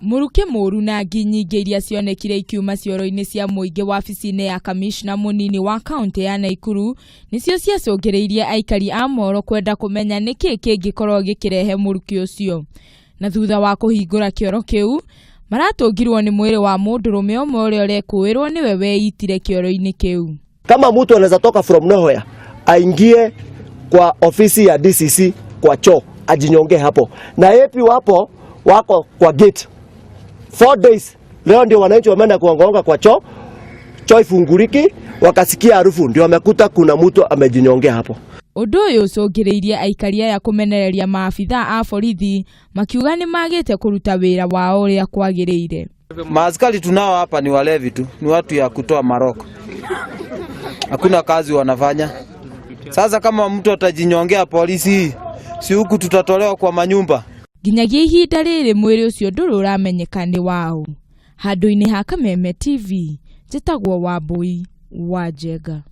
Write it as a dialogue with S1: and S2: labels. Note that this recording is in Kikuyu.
S1: Mũrukĩ mũru na ngi nyingĩ iria cionekire ikiuma cioro-inĩ cia mũingĩ wabici-inĩ ya kamishna mũnini wa kaũntĩ ya Naikuru nĩcio ciacũngĩrĩirie aikari a Moro kwenda kũmenya nĩkĩ kĩngĩkorwo gĩkĩrehe mũrukĩ ũcio. Na thutha wa kũhingũra kĩoro kĩu, maratũngirwo nĩ mwĩrĩ wa mũndũrũme ũmwe ũrĩa ũrekũĩrwo nĩwe weitire kĩoro-inĩ kĩu.
S2: Kama mtu anaweza toka from nowhere aingie kwa ofisi ya DCC kwa choo ajinyonge hapo, na AP wapo wako kwa gate 4 days. Leo ndio wananchi wameenda kuongaonga kwa choo, choo ifunguliki, wakasikia harufu, ndio wamekuta kuna mtu amejinyongea hapo.
S1: Ũndũ ũyũ ũcũngĩrĩirie aikari aya kũmenereria maabithaa a borithi makiuga nĩ magĩte kũruta wĩra wao ũrĩa kwagĩrĩire.
S3: Maaskari tunao hapa ni walevi tu, ni watu ya kutoa maroko, hakuna kazi wanafanya. Sasa kama mtu atajinyongea polisi, si huku tutatolewa kwa manyumba.
S1: Nginyagia ihinda rĩrĩ mwĩrĩ ũcio ndũrĩ ũramenyeka nĩ waũ. Handũ-inĩ ha Kameme TV, njĩtagwo Wambui wa Njenga.